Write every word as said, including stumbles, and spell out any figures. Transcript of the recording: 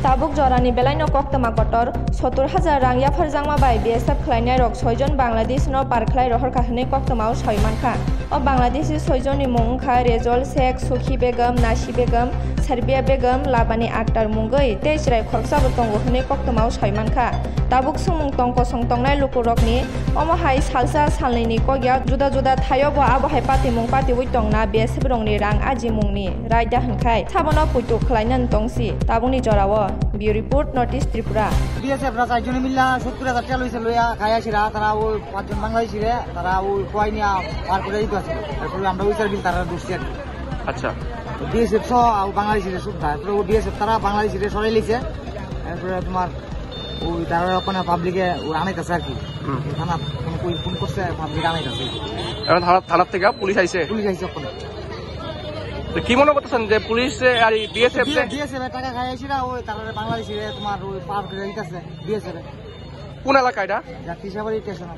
Tabuk jorani belaino koktwma kotor sottur hajar rang yapharjakma bai B S F khlainairok soijon Bangladeshno par khlai rohorkha hwnwi koktwmao soi mankha. O Bangladeshi soijonni mung wngkha Rejol Sheikh, Sukhi Begum, Nasi Begum, Sarbia Begum, Labani Akhtar mungwi tei chwrai khoroksabo tongo hwnwi koktwmao soi mankha. Tabuk swngmung tong kosong tongnai lukurokni omo hai salsa salnwini kokya juda juda thaio bo abo hai patimung patiui tongna B S F rokni rang ajimungni raida hwnkhai sabono puitu khlainani tongsi tabukni jorao. Bureau Report, North East Tripura. B S F ra চারজনে মিল্লা সত্তর হাজার টাকা লইছে, লইয়া খাইয়া ছিরা, তারা ওই পাঁচজন বাংলাদেশিরে, তারা ওই কয় নিয়া পার করে দিতে আছে। তারপরে আমরা ওই চার বিল তারা ঢুকছি আর কি। আচ্ছা। বিএসএফ সহ বাংলাদেশিরে সব, তারপরে ও বিএসএফ তারা বাংলাদেশিরে সরাই লিছে। এরপরে তোমার ওই তারা ওখানে পাবলিকে ওই আনাইতেছে আর কি। হুম। থানা কোনো কই ফোন করছে, পাবলিক আনাইতেছে। এখন থানা, থানার থেকে পুলিশ আইছে? পুলিশ আইছে ওখানে। তো কি মনে করতেছেন যে পুলিশ আর বিএসএফ? বিএসএফ টাকা খাইয়া ছিরা, ওই তারা বাংলাদেশিরে তোমার ওই পার করে দিতেছে বিএসএফ। কোন এলাকা এটা? জাতীয় সেবা স্টেশন।